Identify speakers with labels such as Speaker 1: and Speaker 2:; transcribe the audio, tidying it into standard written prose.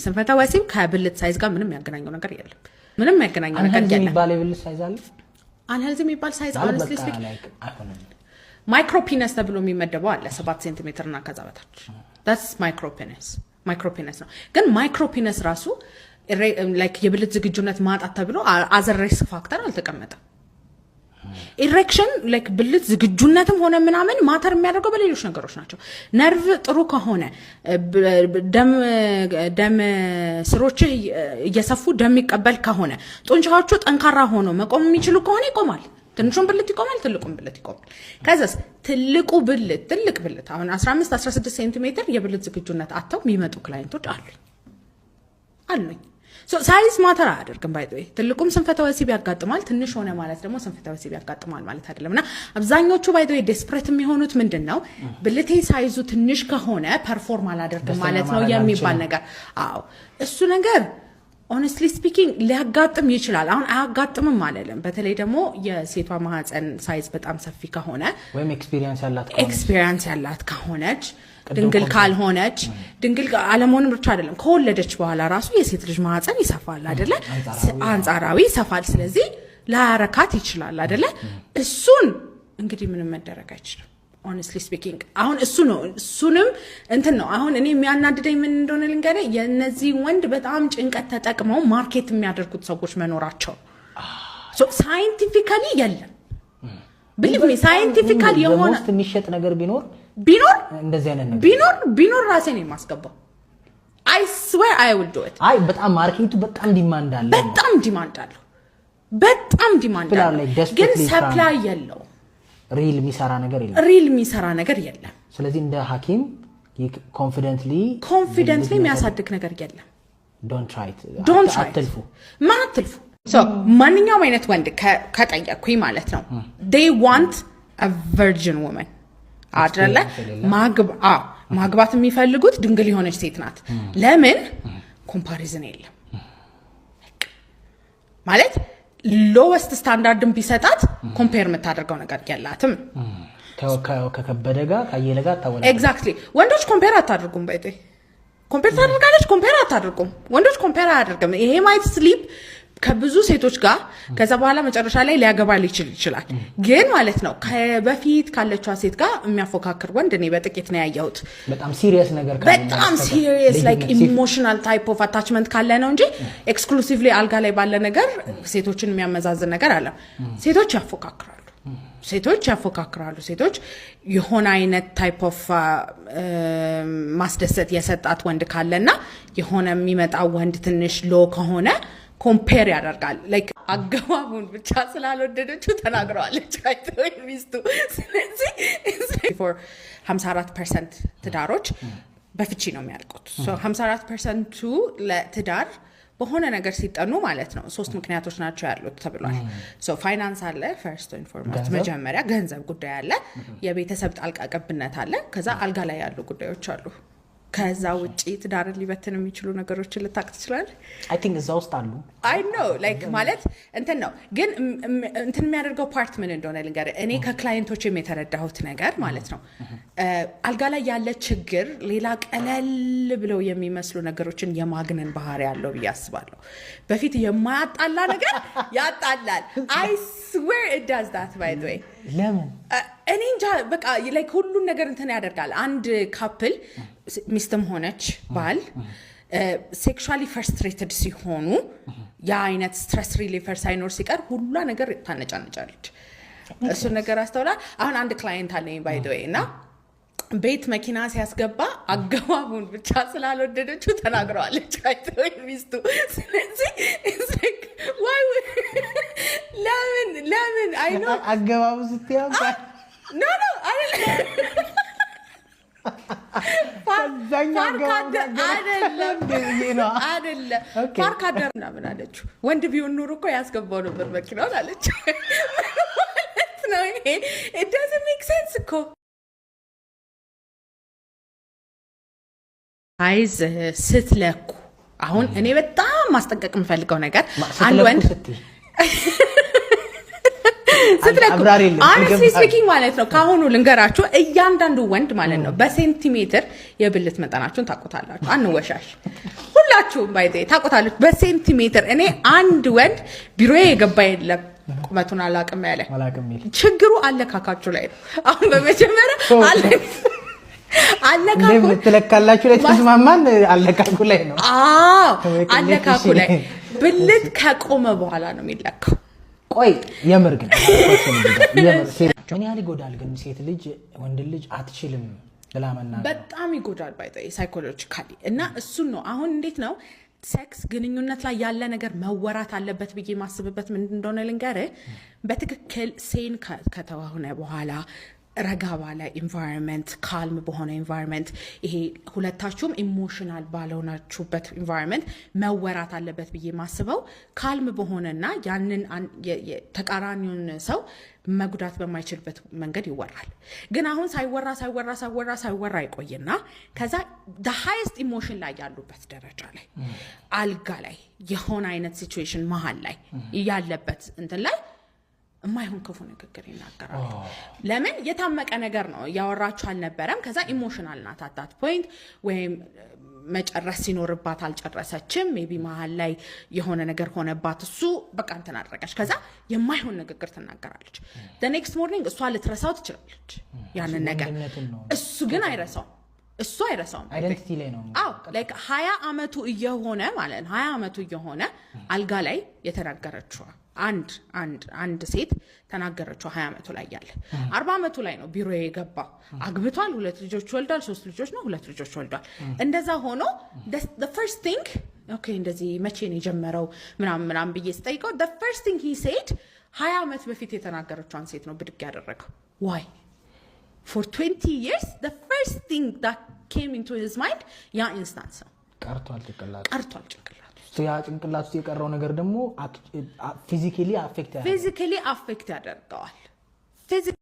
Speaker 1: ስንፈተ ወሲብ ከብልት size ጋር ምንም ያገናኘው ነገር የለም። ምንም ያገናኘው ነገር
Speaker 2: unhealthy
Speaker 1: የለም።
Speaker 2: የሚባል የብልት size አለ?
Speaker 1: Unhealthy የሚባል size
Speaker 2: ማለት
Speaker 1: honestly
Speaker 2: በቃ
Speaker 1: speaking
Speaker 2: like አይሆንም።
Speaker 1: Micropenis ተብሎ የሚመደበው አለ፣ 7 ሴንቲሜትር እና ከዛ በታች፣ that's micropenis። Micropenis ነው። ግን micropenis ራሱ like የብልት ዝግጁነት ማጣት ተብሎ as a risk factor አልተቀመጠም። Erection like ብልት ዝግጁነትም ሆነ ምናምን matter የሚያደርገው በሌሎች ነገሮች ናቸው። ነርቭ ጥሩ ከሆነ፣ ደም ስሮችህ እየሰፉ ደም የሚቀበል ከሆነ፣ ጡንቻዎቹ ጠንካራ ሆኖ መቆም የሚችሉ ከሆነ ይቆማል። ትንሹን ብልት ይቆማል፣ ትልቁን ብልት ይቆማል። ከዛስ ትልቁ ብልት፣ ትልቅ ብልት አሁን 15 16 ሴንቲሜትር የብልት ዝግጁነት አጥተው የሚመጡ client ኦች አሉኝ። Size matter አያደርግም። By the way ትልቁም ስንፈተ ወሲብ ያጋጥማል። ትንሽ ሆነ ማለት ደግሞ ስንፈተ ወሲብ ያጋጥማል ማለት አይደለም። እና አብዛኞቹ by the way desperate የሚሆኑት ምንድን ነው፣ ብልቴ size ኡ ትንሽ ከሆነ perform አላደርግም
Speaker 2: ደስተኛ
Speaker 1: ማለት ነው
Speaker 2: ማድረግ
Speaker 1: የሚባል
Speaker 2: አልችልም።
Speaker 1: ነገር። አዎ፣ እሱ ነገር honestly speaking ሊያጋጥም ይችላል። አሁን አያጋጥምም አለለም። በተለይ ደግሞ የሴቷ ማህፀን size በጣም ሰፊ ከሆነ
Speaker 2: ወይም experience ያላት ከሆነ።
Speaker 1: Experience ያላት ከሆነች፣
Speaker 2: ቅድም
Speaker 1: ድንግል ካልሆነች፣ ድንግል አለመሆንም ብቻ አይደለም፣ ከወለደች በኋላ ራሱ የሴት ልጅ ማህፀን ይሰፋል አይደለ?
Speaker 2: አንጻራዊ።
Speaker 1: አንጻራዊ ይሰፋል። ስለዚህ ላያረካት ይችላል አይደለ? እሱን እንግዲህ ምንም መደረግ አይችልም። Honestly speaking አሁን እሱ ነው፣ እሱንም እንትን ነው። አሁን እኔ የሚያናድደኝ ምን እንደሆነ ልንገርህ፣ የእነዚህ ወንድ በጣም ጭንቀት ተጠቅመው market የሚያደርጉት ሰዎች መኖራቸው። Scientifically የለም፣ believe me፣ scientifically የሆነ
Speaker 2: በ most የሚሸጥ ነገር ቢኖር
Speaker 1: ቢኖር
Speaker 2: እንደዚህ አይነት ነገር
Speaker 1: ቢኖር ራሴ ነው የማስገባው። I swear I will do it።
Speaker 2: አይ፣ በጣም market ኡ በጣም demand አለ።
Speaker 1: በጣም demand አለው። በጣም demand
Speaker 2: People are
Speaker 1: አለው።
Speaker 2: like
Speaker 1: ግን
Speaker 2: desperately
Speaker 1: supply የለውም።
Speaker 2: Real የሚሰራ ነገር የለም።
Speaker 1: Real የሚሰራ ነገር የለም።
Speaker 2: ስለዚህ እንደ ሐኪም confidently
Speaker 1: Confidently የሚያሳድግ ነገር የለም።
Speaker 2: Don't try it።
Speaker 1: Don't try።
Speaker 2: አትልፉ።
Speaker 1: ማን አትልፉ። So ማንኛውም አይነት ወንድ ከጠየቅኩኝ ማለት ነው they want a virgin woman አደለ?
Speaker 2: የሌለ።
Speaker 1: ማግባት የሚፈልጉት ድንግል የሆነች ሴት ናት። ለምን? Comparison የለም ማለት lowest standard ን ቢሰጣት compare የምታደርገው ነገር የላትም።
Speaker 2: ከከበደ ጋር፣ ከአየለ ጋር ታወዳደር።
Speaker 1: Exactly። ወንዶች compare አታደርጉም። By the way compare ታደርጋለች፣ compare አታደርጉም። ወንዶች compare አያደርግም። ይሄ might sleep ከብዙ ሴቶች ጋር፣ ከዛ በኋላ መጨረሻ ላይ ሊያገባ ሊችል ይችላል። ግን ማለት ነው በፊት ካለችዋ ሴት ጋር የሚያፎካክር ወንድ እኔ በጥቂት ነው ያየሁት።
Speaker 2: በጣም serious ነገር ካልሆነ
Speaker 1: በጣም
Speaker 2: በስተቀር
Speaker 1: serious like
Speaker 2: ልዩነት
Speaker 1: emotional type of attachment ካለ ነው እንጂ exclusively አልጋ ላይ ባለ ነገር ሴቶችን የሚያመዛዝን ነገር አለ። ሴቶች ያፎካክራሉ። ሴቶች ያፎካክራሉ። ሴቶች የሆነ አይነት type of ማስደሰት የሰጣት ወንድ ካለና የሆነ የሚመጣ ወንድ ትንሽ low ከሆነ compare ያደርጋል። Like አገባቡን ብቻ ስላልወደደችው ተናግረዋለች ሚስቱ። ስለዚህ 54% ትዳሮች በፍቺ ነው የሚያልቁት። 54 percent ኡ ለትዳር በሆነ ነገር ሲጠኑ ማለት ነው ሶስት ምክንያቶች ናቸው ያሉት ተብሏል። ፋይናንስ አለ፣ first and foremost።
Speaker 2: ገንዘብ?
Speaker 1: መጀመሪያ ገንዘብ ጉዳይ አለ፣ የቤተሰብ ጣልቃ ገብነት አለ፣ ከዛ አልጋ ላይ ያሉ ጉዳዮች አሉ። ከዛ ውጭ ትዳርን ሊበትን የሚችሉ ነገሮችን ልታቅ ትችላለህ።
Speaker 2: I think እዛ ውስጥ አሉ።
Speaker 1: I know፣ like ማለት እንትን ነው፣ ግን እንትን የሚያደርገው part ምን እንደሆነ ልንገርህ። እኔ ከ client ኦችም የተረዳሁት ነገር ማለት ነው አልጋ ላይ ያለ ችግር ሌላ ቀለል ብለው የሚመስሉ ነገሮችን የማግነን ባህሪ ያለው ብዬ አስባለሁ። በፊት የማያጣላ ነገር ያጣላል። I swear it does that, by the way።
Speaker 2: ለምን?
Speaker 1: እኔ እንጃ፣ በቃ like ሁሉን ነገር እንትን ያደርጋል። አንድ couple ሚስትም ሆነች ባል sexually frustrated ሲሆኑ ያ አይነት stress reliever ሳይኖር ሲቀር ሁሏ ነገር ታነጫነጫለች። እሱን ነገር አስተውላ። አሁን አንድ client አለኝ by the way፣ እና ቤት መኪና ሲያስገባ አገባቡን ብቻ ስላልወደደችው ተናግረዋለች ሚስቱ። ስለዚህ it's like, ለምን I know
Speaker 2: አገባቡ ስትያ
Speaker 1: No, አይደለም።
Speaker 2: ከዛኛው አገባቡ ጋር
Speaker 1: አይደለም።
Speaker 2: ብዬ ነው።
Speaker 1: አይደለም።
Speaker 2: Okay።
Speaker 1: ፓርክ አደር ምናምን አለችው። ወንድ ቢሆን ኖሮ እኮ ያስገባው ነበር መኪናውን አለችው። ማለት ነው ይሄ it doesn't make sense እኮ። Size ስትለኩ አሁን እኔ በጣም ማስጠንቀቅ የምፈልገው ነገር አንድ
Speaker 2: ስትለኩ
Speaker 1: ወንድ
Speaker 2: ስትይ
Speaker 1: ስትለኩ
Speaker 2: አብራሪልን።
Speaker 1: Honestly speaking ማለት ነው፣ ከአሁኑ ልንገራችሁ፣ እያንዳንዱ ወንድ ማለት ነው በሴንቲሜትር የብልት መጠናችሁን ታውቁታላችሁ። አንወሻሽ፣ ሁላችሁም by the way ታውቁታላችሁ በሴንቲሜትር። እኔ አንድ ወንድ ቢሮዬ የገባ የለም ቁመቱን አላውቅም ያለ።
Speaker 2: አላውቅም የሚል።
Speaker 1: ችግሩ አለካካችሁ ላይ ነው። አሁን በመጀመሪያ አለካኩ
Speaker 2: እንደምትለካላችሁ ላይ ተስማማን። አለካኩ ላይ ነው።
Speaker 1: አዎ።
Speaker 2: ወይ ቅሌት።
Speaker 1: አለካኩ ላይ። ብልት ከቆመ በኋላ ነው የሚለካው።
Speaker 2: ቆይ፣ የምር ግን የምር ምን ያህል ይጎዳል ግን ሴት ልጅ ወንድ ልጅ አትችልም ብላ መናገር?
Speaker 1: በጣም ይጎዳል by the way psychologically። እና እሱን ነው አሁን እንዴት ነው sex ግንኙነት ላይ ያለ ነገር መወራት አለበት ብዬ ማስብበት ምንድን እንደሆነ ልንገርህ። በትክክል sane ከተሆነ በኋላ፣ ረጋ ባለ environment፣ calm በሆነ environment፣ ይሄ ሁለታችሁም emotional ባልሆናችሁበት environment መወራት አለበት ብዬ ማስበው calm በሆነና ያንን ተቃራኒውን ሰው መጉዳት በማይችልበት መንገድ ይወራል። ግን አሁን ሳይወራ ሳይወራ ሳይወራ ሳይወራ ይቆይና ከዛ highest emotion ላይ ያሉበት ደረጃ ላይ፣ አልጋ ላይ የሆነ አይነት situation መሀል ላይ ያለበት እንትን ላይ የማይሆን ክፉ ንግግር ይናገራሉ። ለምን? የታመቀ ነገር ነው፣ እያወራችሁ አልነበረም። ከዛ emotional ናት at that point፣ ወይም መጨረስ ሲኖርባት አልጨረሰችም። Maybe መሀል ላይ የሆነ ነገር ሆነባት፣ እሱ በቃ እንትን አደረገች። ከዛ የማይሆን ንግግር ትናገራለች። Next morning እሷ ልትረሳው ትችላለች ያንን ነገር፣
Speaker 2: ወንድነቱን ነው።
Speaker 1: እሱ ግን አይረሳውም። እሱ አይረሳውም።
Speaker 2: Identity ላይ ነው።
Speaker 1: አዎ፣ like 20 ዓመቱ እየሆነ ማለት ነው፣ 20 ዓመቱ እየሆነ አልጋ ላይ የተናገረችዋ አንድ ሴት ተናገረችው 20 ዓመቱ ላይ ያለ፣ 40 ዓመቱ ላይ ነው ቢሮ የገባው። አግብቷል፣ ሁለት ልጆች ወልዷል፣ ሶስት ልጆች ነው፣ ሁለት ልጆች ወልዷል። እንደዛ ሆኖ first thing okay እንደዚህ መቼ ነው የጀመረው ምናምን ምናምን ብዬ ስጠይቀው first thing he said 20 ዓመት በፊት የተናገረችዋን ሴት ነው ብድግ ያደረገው። Why? For 20 years the first thing that came into his mind ያ instance ነው።
Speaker 2: ቀርቷል ጭንቅላት።
Speaker 1: ቀርቷል ጭንቅላት።
Speaker 2: ያ ጭንቅላት ውስጥ የቀረው ነገር ደግሞ physically affect
Speaker 1: physically affect ያደርገዋል።